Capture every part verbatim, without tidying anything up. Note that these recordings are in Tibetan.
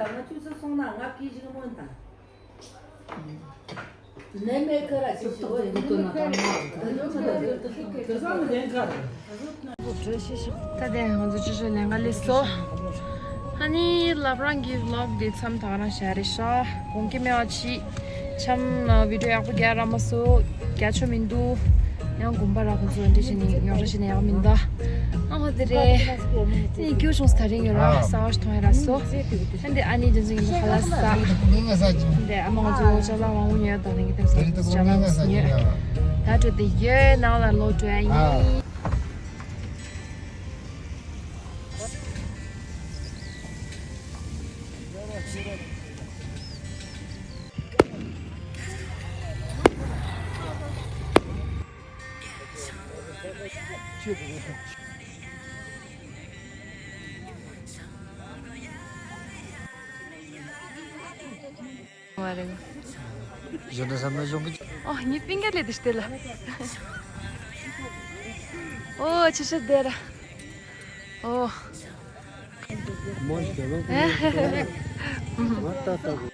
ང་ཚོས་སོང་ན་ང་སྐད་ཅིག་སྨོན་དང་། ནད་མེད་ཁ་ར་ཅིག་ཞུ་བ་ཡིན། དེ་ཚང་མ་ལན་ཁ་རེད། ད་དེ་ང་ཚོ་ཅི་ཞུ་ལན་ཁ་ལས་སོ། ཨ་ནི་ལབ་རང་གི་vlog་འདི་མཚམས་ད་ག་རང་བཞག་རེད་ཤག་དགོངས་འགལ་མེད་པ་ཅིག་འཆམ་ན་video་ཡག་པོ་རྒྱག་ར་མ་སོ་རྒྱ་ཆོ་མི་འདུག་ཡང་དགོན་པ་ར་ཁོང་ཚོ་འདྲ་བྱས་ནས་ཉོ་ར་བྱས་ནས་ཡག་མི་འདུག་ཨ་ཧོ་དེ་རེད། དེ་ནི་སྐྱིད་པོ་བྱུང་སོང་། ད་རིང་ཡོད་ར་གསར་པ་ཞིག་མཐོང་ཡོད་ར་སོ། ཨ་འདི་ཨ་ནི་རྒྱུན་འཛིན་གྱི་ཁ་ལག་ཟ། འདི་ཨ་མ་ང་ཚོ་ཅ་ལག་མང་པོ་ཉོས་དང་ནི་གི་དེ་ཚོ་ཅ་ལག་ཉོས། ད་འགྲོ་དེ་ཡོད་ནང་ལ་ལོག་འགྲོ་ཡ་ཡིན། མ་རེད། གཞོན་ནུ་བསམ་བློ་གཞོན་གི། ཨོ་ངའི་པིང་ག་ལེ་དུ་སྟེ་ལ། ཨོ་ཆི་ཤི་དེ་ར། ཨོ། མོ་ཤི་ལོ། མ་ཏ་ཏ་གོ།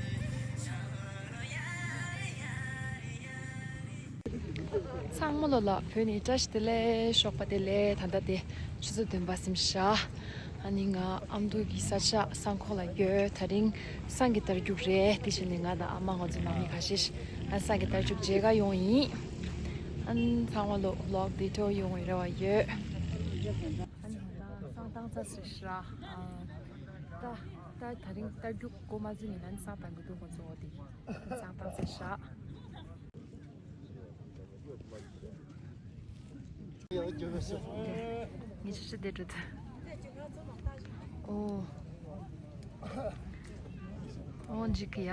ཚང་མ་ལོ་ལ་བོད་ནས་བཀྲ་ཤིས་བདེ་ལེགས། ཞོགས་པ་བདེ་ལེགས། ད་ལྟ་དེ་ཆུ་ཚོད་བདུན་པ་ཟིན་ཤག་ཨ་ནི་ང་ཨ་མདོ་གི་ས་ཆ་སང་ཁོག་ལ་ཡོད། ད་རིང་སང་གི་དར་རྒྱུག་རེད། དེ་བཞིན་ནི་ང་དང་ཨ་མ་ང་ཚོ་ནང་མི་ཁ་ཤས་ཤིག་ཨ་སང་གི་དར་རྒྱུག་མཇལ་ག་ཡོང་ཡིན། ཨ་ནི་ཚང་མ་ལོ་vlog་འདི་ཐོག་ཡོང་བའི་རེ་བ་ཡོད། ཨ་ནི་ང་དང་སང་བཏང་ཚར་ཟིན་ཤག་ཨ་ད་ད་ད་རིང་དར་རྒྱུག་འགོ་མ་ཚུགས་ཉིན་ཨ་ནི་སང་བཏང་གི་འདུག་ཁོང་ཚོ་འོ་དེ་སང་བཏང་ཚར་ཤག་ངེད་ཆུ་ཆུ་དེ་འགྲོ་ཐལ། ཨོ། ཨོ་འཇིག་གི་ཡ།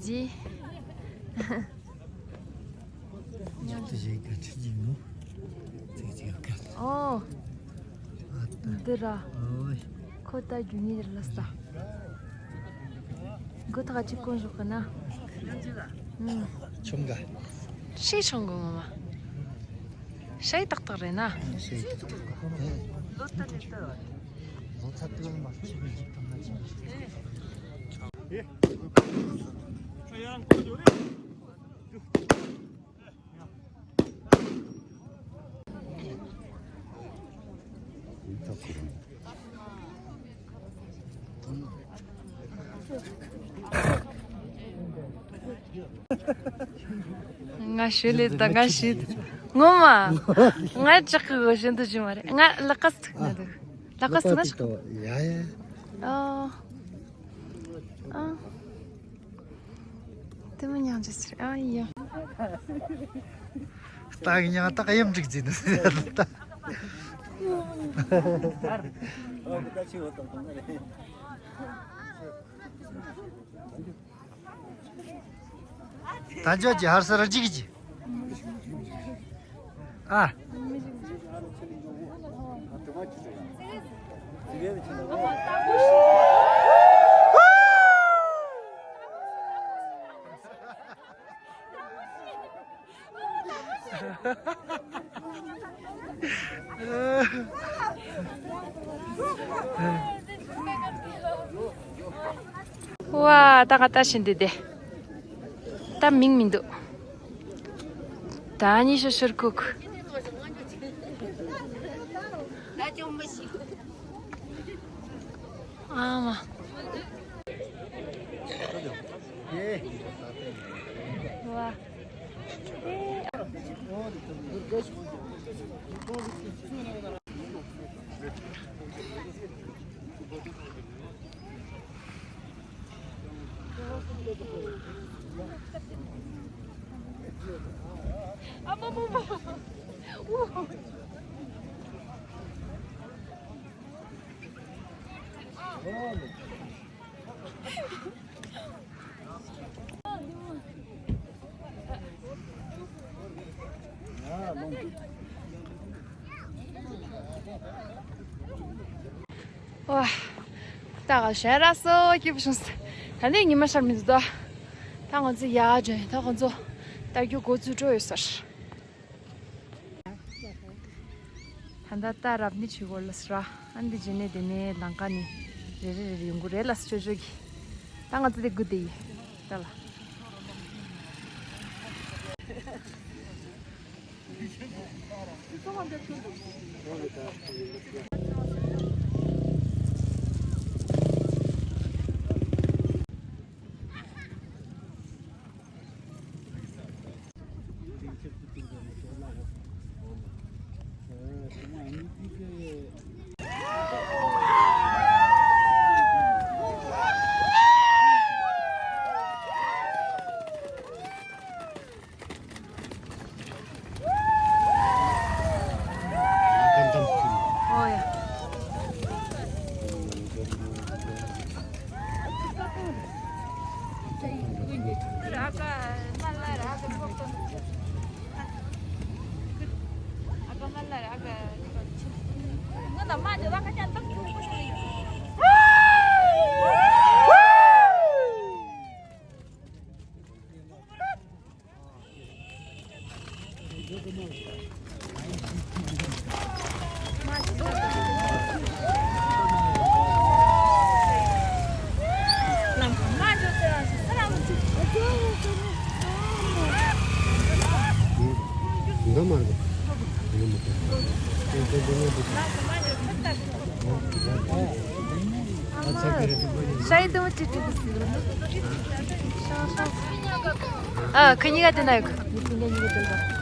ཇི། ཨོ། འདི་ར། ཁོ་ད་རྒྱུ་ནི་ར་ལ་ས། གོ་ཐག་ཅིག་གོན་བཞག་གི་ན། ཆུང་ག་ཤེས་ཆུང་གི་ངོ་མ། ཤེས་ཏག་ཏག་རེད་ན། ཤེས་ཏག་ཏག་རེད། ང་ཞུ་ལེ་ད་ང་ཞུ། ངོ་མ། ང་ཅག་གི་གོ་ཤེས་འདུག་ཅི་མ་རེད། ང་ལ་ཀ་སི་ཐུག་ན་འདུག་ལ་ཀ་སི་ཐུག་ན་ཆོག་ཡ་ཡ། ཨ། ཨ། དེ་མོ་ཉང་ཅི་ཟེར། ཨ་ཡ། ལྟ་གི་ཉང་ལྟ་ག་ཡམ་འགྲིག་ཟིན་ལྟ། ད་ཅོ་ཅི་ཧར་སར་ཅིག་ཅི། ཨ། ཝ། ད་ག་ད་བཞིན་དེ་དེ། ད་མིང་མི་འདུག་ད་ཉི་ཤུ་ཤུར་ཁུག་ཨ་མ། ཝ། ཝ། ད་ག་ཞལ་ར་སོ་སྐྱིད་པོ་བྱུང་སོང་། ད་ནི་ཉི་མ་ཤར་མི་འདུག་ད་ང་ཚོ་ཡར་འགྲོ་ཡིན། ད་ང་ཚོ་ལྟ་རྒྱུ་འགོ་ཚུགས་འགྲོ་ཡོད་ས་རེད། ད་ལྟ་རྟ་རབ་ནི་བྱེད་དགོས་ལ་སི་ར། ཨ་འདི་རྗེས་ནས་དེ་ནས་ལམ་ཁ་ནས་རེ་རེ་རེ་རེ་ཡོང་གི་རེད་ལ་སི་ཆོས་ཆོས་ཀྱི། ད་ང་ཚོ་དེ་སྒུག་བསྡད་ཡིན། ད་ལ། ཤ་ཡི་དུ་མོ་ཅི་ཅི་གི་སི། ཨ་ཁི་གཉིས་ཀ་དེ་ན་ཡོད་གི།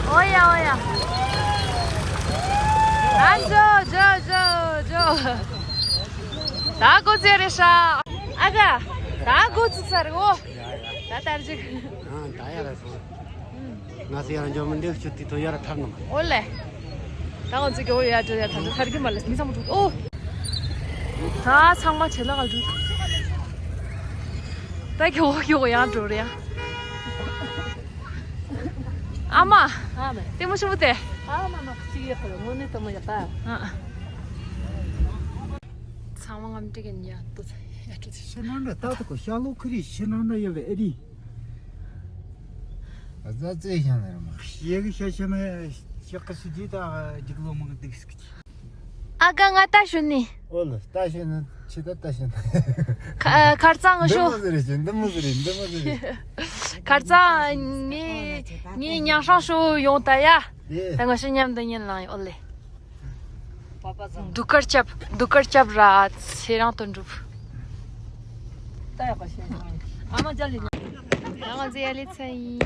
ཨོ་ཡ་ཨོ་ཡ། ཨ་ཇོ་ཇོ་ཇོ་ཇོ། ད་འགོ་ཚུགས་རེད་ཤག་ཨ་ཅག་ད་འགོ་ཚུགས་ས་རེད་འོ། ད་ལྟར་ཅིག་ཨ་ད་ཡར་སོང་། ང་ཚོ་ཡར་འཇོག་མི་འདུག་ཆུ་དེ་ཐོ་ཡར་ཐར་ནམ། ཨོ་ལེ། ད་ང་ཚོ་གི་འོ་ཡར་འགྲོ་ཡ་ཐར་འགྲོ་ཐར་གི་མ་ལེ་མི་ཚང་མ་འགྲོ་ཨོ། ད་ཚང་མ་བྱེད་ལ་ག་འགྲོ། ད་གི་འོ་གི་འོ་ཡར་འགྲོ་རེད་ཡ། ཨ་མ། ཨ་མ། ལྟད་མོ་ཆེན་པོ་དེ། ཨ་མ་མ་གཅིག་ཡོད་པ་དངོས་གནས་ལྟད་མོ་ཡག་པ། ཨ། ཚང་མ་ངམ་འདྲི་གིན་ཡ་ཏོ་ཡ་ཏོ། ཤི་ནང་འདྲ་ཏག་ཏག་གོ་ཤ་ལོ་ཁི་རི་ཤི་ནང་འདྲ་ཡོད་པའི་ཨེ་རི། ཨ་ཛ་ཙེ་ཤ་ན་ར་མ། ཤེ་གི་ཤ་ཤ་ན་ཤ་ཀ་སི་ཇི་ད་རྒྱུག་ལོ་མང་འདུག་སི་ཀི། ཨ་ག་ང་ལྟ་ཞུ་ནི། ཨོ་ལ་ལྟ་ཞུ་ནི། ཆི་ད་ལྟ་བཞིན། ཁ་ཁར་ཙང་འདི་ཤོ། མོ་ཟེར་རེད་ཤི། འདི་མོ་ཟེར་རེད། འདི་མོ་ཟེར་རེད། ཁར་ཙང་ངའི་ངའི་མྱང་ཧྲང་ཤོ་ཡོང་ད་ཡ། དེ། ད་ང་ཤི་མཉམ་དུ་ཉན་ལང་ཡོད་ལེ། དུ་ཀར་ཅབ་དུ་ཀར་ཅབ་ར་ཚེ་རང་དོན་གྲུབ། ད་ཡག་པ་བཤད་སོང་། ཨ་མ་ཅ་ལི། ཡང་ང་ཚེ་ཡ་ལི་ཚ་ཡིན།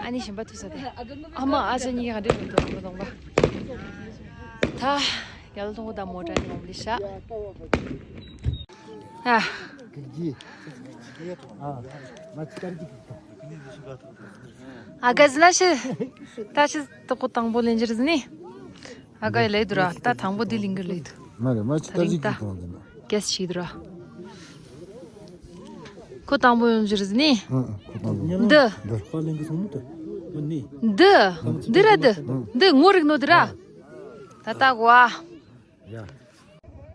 ཨ་ནི་ཞིམ་པ་ཐུག་ས་དེ། ཨ་མ་ཨ་ཅག་གཉིས་ཀ་འདྲེ་མི་འདུག་མི་གཏོང་པ། ད། རྒྱ་ལོ་ཐོང་གོ་ད་མོ་ཊ་ནི་འོང་ལི་ཤ། ཨ། ཨ་ག་ཟི་ན་ཤི། ད་ཤི་ཏོག་གོ་དང་པོ་ལེན་ཇི་རི་ནི། ཨ་ག་ལེ་དུ་ར་ད་དང་པོ་དི་ལིང་གི་ལེ་དུ། མ་རེད་མ་ཅི་ད་ཏར་ཇི་ཀི་ཏོང་དེ་ན། གེས་ཤི་དུ་ར། ཁོ་དང་པོ་ཡོང་ཇི་རི་ནི། ཨ་ཨ་ཁོ་དང་པོ། འདི། འདི། འདི་ར་འདི། འདི་ངོ་རིག་ནོ་དུ་ར། ད་ལྟ་གོ་ཨ། ཡ།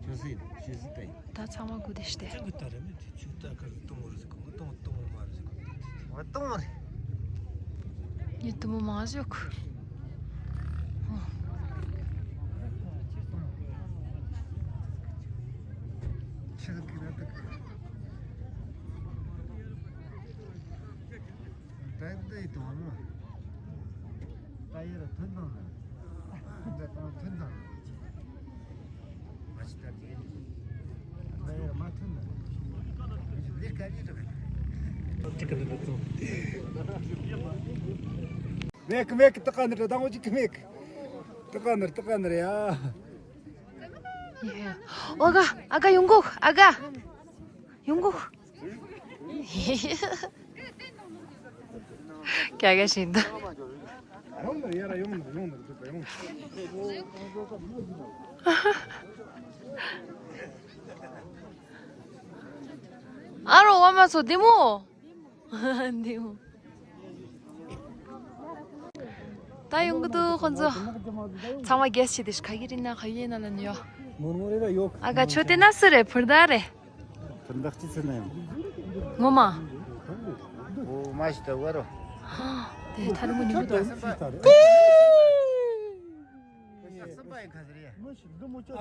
ཆུ་སྲིན་ཆུ་སྲིན་ཏེ། ད་ཚང་མ་གོ་བདེ་ཤི་སྟེ། ཅང་གི་ད་རེ་མེད་དེ་ཆུ་ད་གར་གཏོང་བར་ཟིག་གོ་གཏོང་གཏོང་མ་རེད་ཟིག་གོ། ཨ་གཏོང་བ་རེད། ཉི་དུ་མོ་མང་ཟིག་གོ། ཆུ་གི་ན་ད་གི། ད་ཡི་དང་ནོ། ད་ཡི་ར་ཐོན་དང་ནོ། ད་དང་ཐོན་དང་ནོ། མ་ཤི་ད་དེ་ནི། ད་ཡི་ར་མ་ཐོན་དང་ནོ། ལས་ཀ་ལས་ར། ཅི་ཀ་ནི་ད་ཚོ། མེག་མེག་ཏི་ཀ་ནི་ད་དང་བོ་ཅི་ཀ་མེག་ཏི་ཀ་ནི་ཏི་ཀ་ནི་ཡ། ཨ་ག་ཨ་ག་ཡོང་གོ་ཨ་ག་ཡོང་གོ། ཀྱ་ཀྱ་ཞིག་འདུག་ཨ་རོ་བ་མ་ཚོ་བདེ་མོ། བདེ་མོ། ད་ཡོང་གི་འདུག་ཁོང་ཚོ། ཚང་མ་རྒྱལ་སྤྱི་དེ་ཁ་གི་རིན་ན་ཁ་ཡེ་ན་ལ་ནི་ཡོ། ཨ་ག་ཆོ་དེ་ན་སུ་རེད། ཕུར་ད་རེད། ཕུར་ད་ཅི་ཚེ་ན་ཡང་། ངོ་མ། ཨོ་མ་ཤི་ད་བ་རོ། དེ་ཐ་རི་མོ་ཉི་མོ་དང་། ཨ་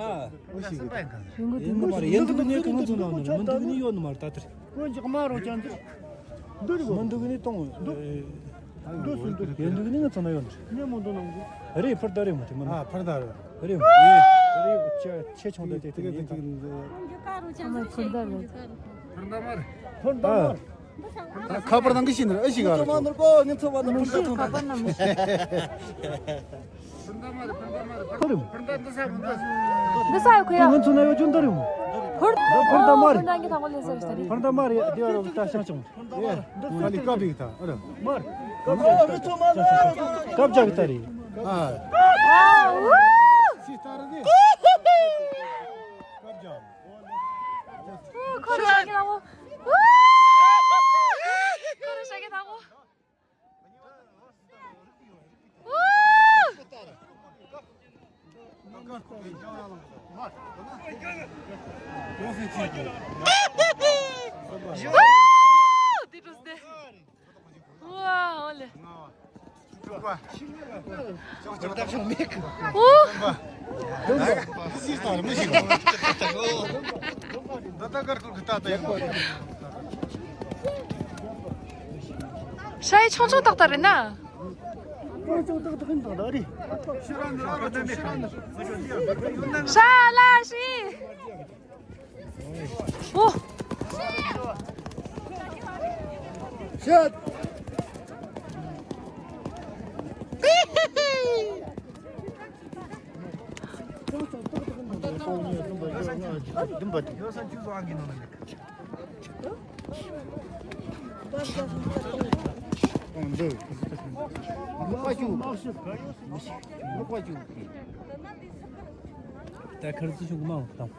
ཨོ་ཤི་གི། ཡོང་གི་འདུག་མ་རེད། ཡིན་འདུག་ནི་ཁོང་ཚོ་ནང་ནས་མི་འདུག་ནི་ཡོད་ནི་མ་རེད་ད་དེར། ཀོན་ཅིག་མ་རོ་ཅན་དེ། འདི་རེད་གོ། མི་འདུག་ནི་གཏོང་། འདི། འདི་སུ་འདི། ཡིན་འདུག་ནི་ང་ཚོ་ན་ཡོད་ནི། ངས་མོ་འདུག་ནང་གི། རེད་ཕར་ད་རེད་མོ་དེ་མོ་ན། ཨ་ཕར་ད་རེད། རེད་མོ་དེ། རེད་ཆེ་ཆེ་ཆུང་ད་དེ་དེ་དེ་དེ་དེ། ཕར་ད་རེད། ཕར་ད་མར། ཕར་ད་མར། ཁ་པར་ནང་གི་ཤི་ནི་རེད། ཨེ་ཤི་ག་རེད། ཚོ་མ་ནོར་གོ་ངས་ཚོ་མ་ནོར། ཕར་ད་ཐོན་ད། ཁོ་རེད། འདི་ས་ཡོད་ཁོ་ཡ། ང་ཚོ་ན་ཡོད་ཅུང་ད་རེད་མོ། ཕར། ཕར་ད་མར། ཕར་ད་མར། དེ་བར་ད་ཤང་ཆུང་། ཨ་ལི་ཀ་བིག་ད་ཨ་ར། མར། ཀབ་ཅག་ད་རེད། ཨ། སི་ཏར་ནི། ཀབ་ཅག་ཁོ་ར་ཤ་གི་ལ་མོ། ཁོ་ར་ཤ་གི་ལ་མོ། ཤ་ཡི་ཆུང་ཆུང་ཏག་ཏག་རེད་ན། ཤ་ལ་ཤི། ཨོ། ཤ། ད་ཁར་ཚུ་ཆུང་མང་དང་།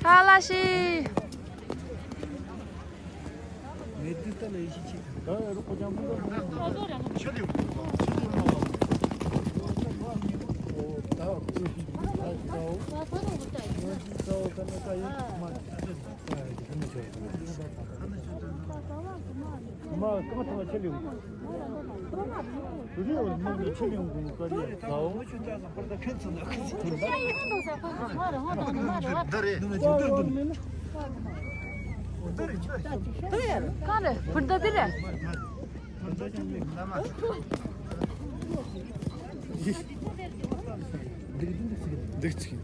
ཧ་ལ་ཤི། མེ་དུ་ཏ་ལ་ཤི་ཆི། མ་གང་ཐང་ཆེ་ལུགས། འདི་རེད། གང་རེད། བུར་ད་འདི་རེད། འདི་ཚིག་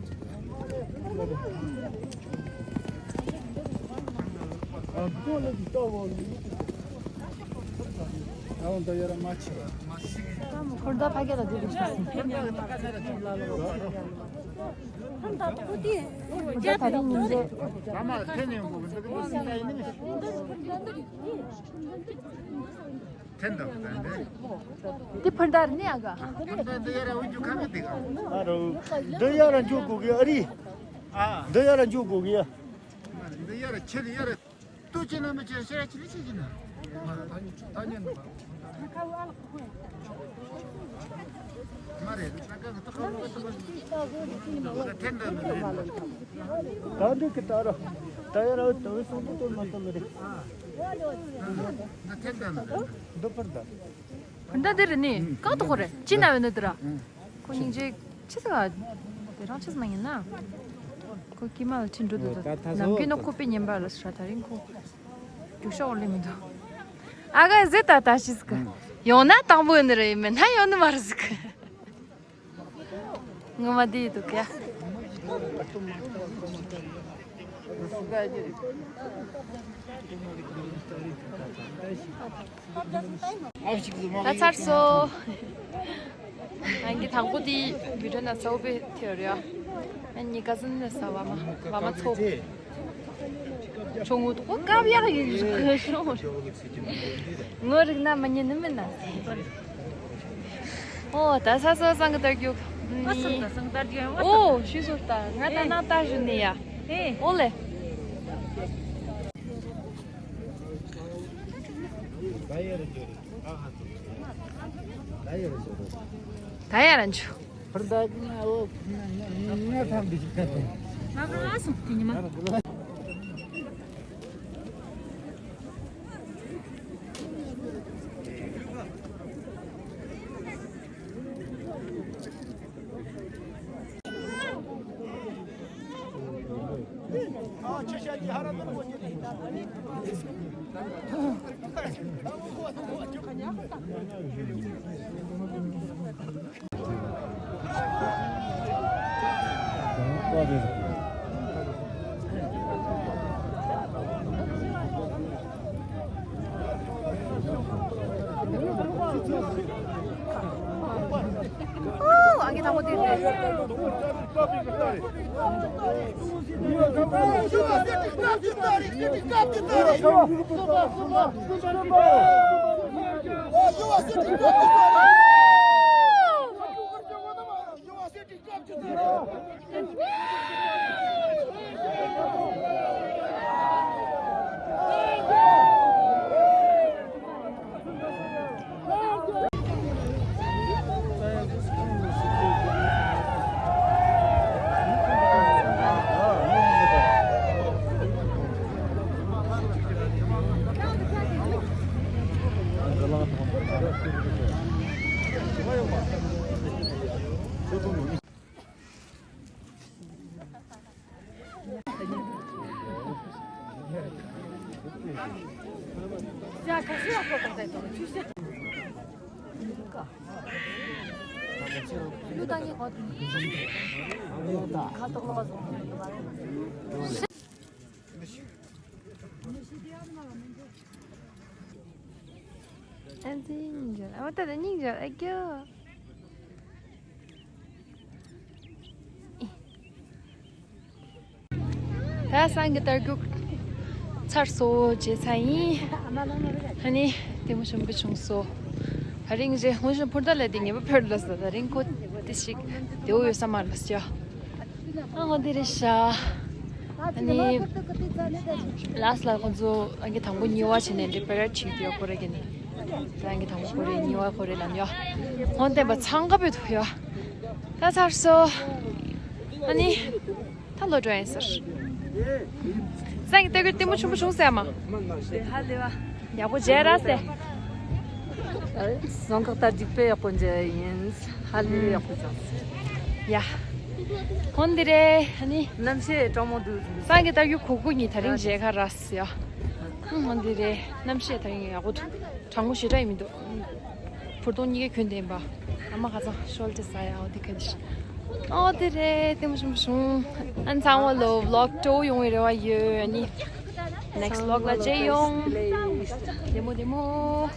ཁོར་ད་ཕ་གི་ལ་འདི་རེད་ཤག་ད་རིང་ཉིན་རེ། འདི་ཕར་འདར་ནི་ཨ་ག་ཕར་འདར་འདི་ཡར་འུ་ཅུ་ཁ་མི་འདི་ག་ཨ་རོ། འདི་ཡར་འཇུག་དགོས་གི་ཨ་རི། ཨ། འདི་ཡར་འཇུག་དགོས་གི་ཡ། འདི་ཡར་ཆེ་ལི་ཡར། ཏུ་ཅི་ན་མི་ཆེ་ཤེ་ཅི་ལི་ཅི་ཅི་ན། ད་ཉན་ད་ཉན་ད། མ་རེད། ད་ག་གི་ཏུ་ཁ་ལོ་གི་ཏུ་ག་ཏེན་ད་ནི་རེད། ད་འདི་གི་ད་ར། ད་ཡ་ར་ད་བི་སོང་དུ་དོན་མ་དོན་མི་རེད། ད་ཏེན་ད་ནི་རེད། འདི་ཕར་ད། ཕར་ད་འདི་རེད་ནི། གང་དུ་ཁོ་རེད། ཅི་ན་བས་ནི་འདི་ར། ཁོ་སྙིང་རྗེ་ཆི་ཟེར་ག་དེ་རང་ཆི་ཟེར་མ་ཡིན་ན། ཁོ་ཀྱི་མ་ལ་ཁྲིད་འགྲོ་འདུག་ད་ད་ནམ་རྒྱུན་ན་ཁོ་པའི་ཉན་པ་ལ་ཧྲ་ད་རིང་ཁོ། རྒྱུག་ཤོག་ལེ་མི་འདུག་ཨ་ག་ཟེ་ད་ད་ཤི་ཟིག་ཡོང་ན་དང་པོ་ཡོད་ནི་རེད། མེད་ན་ཡོང་ནི་མ་རེད་ཟིག་ངོ་མ་དེ་ཡི་འདུག་ཡ། ད་ཚར་སོང་། ང་གི་དང་པོ་དེ་བི་ཌིའོ་ན་ཚ་བོ་པའི་ཐེ་རེད་ཡ། ཨ་ནི་ཀ་ཟིན་ནི་ས་བ་མ་བ་མ་ཚོ། ཆུང་ངུ་དུ་སྐབས་ཡག་ཡིན་ཞུ། ངོ་རིག་ན་མི་ཉན་ནི་མིན་ན། ཨོ་ད་ས་སོ་སང་གི་ལྟར་རྒྱུག་ཨ་སང་ད་སང་ད་རྒྱུག་ཨོ་ཤི་སོ་ད་ང་ད་ན་ད་ཞུ་ནི་ཡ། ཨོ་ལེ། ད་ཡ་ར་འཇུ། ཕར་ད་ང་འོ་ང་ཐང་འདི་ཞིག་ད་དང་། ང་ང་སོང་དེ་ཉི་མ། ཨོ། ཨ་གི་དང་པོ་དེ་རེད། ཨ་ཙི་སྙིང་རྗེ། ཨ་མ་ད་ད་སྙིང་རྗེ་ཨ་ཀྱོ། ད་སང་གི་དར་རྒྱུག་ཚར་སོ་བྱས་ཚར་ཡིན། ཨ་ནི་དེ་མོ་ཞིམ་པོ་བྱུང་སོ། ད་རིང་རྗེས་ངོ་ཤེས་ཕུར་ད་ལ་དེ་ངེས་པ་ཕེར་ལ་ས་ད་རིང་ཁོ་དེ་ཞིག་དེའུ་ཡོད་ས་མ་ལ་ས་ཡ། ཨ་ངོ་དེ་རེད་ཤག་ཨ་ནི་ལ་སི་ལ་ཁོང་ཚོ་ཨང་ཀི་དང་པོ་གཉིས་པ་བྱས་ནས་འདི་པེ་ར་ཆིག་ཡོད་ཁོ་རེ་གི་ནི། ད་ཨང་ཀི་དང་པོ་ཁོ་རེ་གཉིས་པ་ཁོ་རེ་ལ་ཡོད། ཁོང་བསྟན་པ་འཚང་ཁ་བོད་ཐུག་ཡོད། ད་ཚར་སོ། ཨ་ནི། ད་ལོ་འགྲོ་ཡིན་ཟེར། སང་གི་ལྟ་གི་ལྟད་མོ་ཆེན་པོ་བྱུང་ཟེར་མ། ཧ་ལས་བ། ཡག་པོ་མཇལ་ར་ཟེར། རྫོང་ཁག་དར་རྒྱས་དཔེ་ཡག་པོ་མཇལ་ཡིན། ཧ་ལས་ཡག་པོ་བྱུང་། ཡ། འོ་འདི་རེད། ཨ་ནི། གནམ་གཤིས་གྲང་མོ་འདུག་སང་གི་ད་ཡུ་གུ་གུ་ཉི་ད་རིང་མཇལ་ཁ་ར་སི་ཡ། ཨ་འོ་འདི་རེད། གནམ་གཤིས་ད་རིང་ཡག་པོ་འདུག་གྲང་མོ་ཞེ་དྲག་ཡིན་མི་འདུག་ཕུར་གདོང་གཉིས་ཀ་གྱོན་བསྡད་ཡིན་པ། ཨ་མ་ཁ་ཚང་ཤོལ་ཏེ་ཟ་ཡ། འོ་འདི་ག་འདི་ཤི། འོ་འདི་རེད། ལྟད་མོ་ཞིམ་པོ་བྱུང་། ཨ་ནི་ཚང་མ་ལོ་vlog་སྤྲོ་ཡོང་བའི་རེ་བ་ཡོད། ཨ་ནི་next vlog་ལ་མཇལ་ཡོང་། བདེ་མོ་བདེ་མོ།